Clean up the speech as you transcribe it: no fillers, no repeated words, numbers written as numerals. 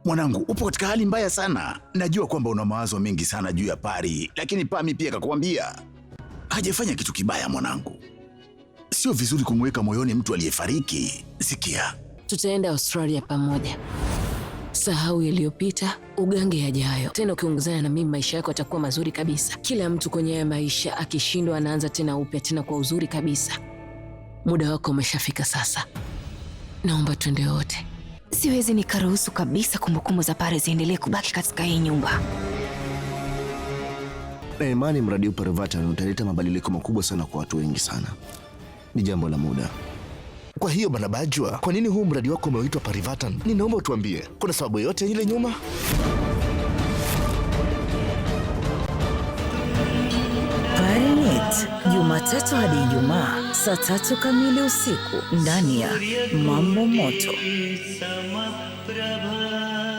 Mwanangu, upo katika hali mbaya sana. Najua kwamba una mawazo mengi sana juu ya Pari, lakini Pami pia kakuambia hajafanya kitu kibaya. Mwanangu, sio vizuri kumweka moyoni mtu aliyefariki. Sikia, Tutaenda Australia pamoja. Sahau yaliyopita, ugange yajayo. Tena ukiongozana na mimi, maisha yako yatakuwa mazuri kabisa. Kila mtu kwenye haya maisha akishindwa, anaanza tena upya, tena kwa uzuri kabisa. Muda wako umeshafika sasa, naomba twende wote. Siwezi nikaruhusu kabisa kumbukumbu za Pari ziendelee kubaki katika hii nyumba. Na imani mradi huu Parivatan utaleta mabadiliko makubwa sana kwa watu wengi sana. Ni jambo la muda. Kwa hiyo Bwana Bajwa, kwa nini huu mradi wako umeitwa Parivatan? Ninaomba utuambie, kuna sababu yoyote ile nyuma? Parinet, Jumatatu hadi Ijumaa saa 3 kamili usiku ndani ya Mambo Moto. Samaprabha.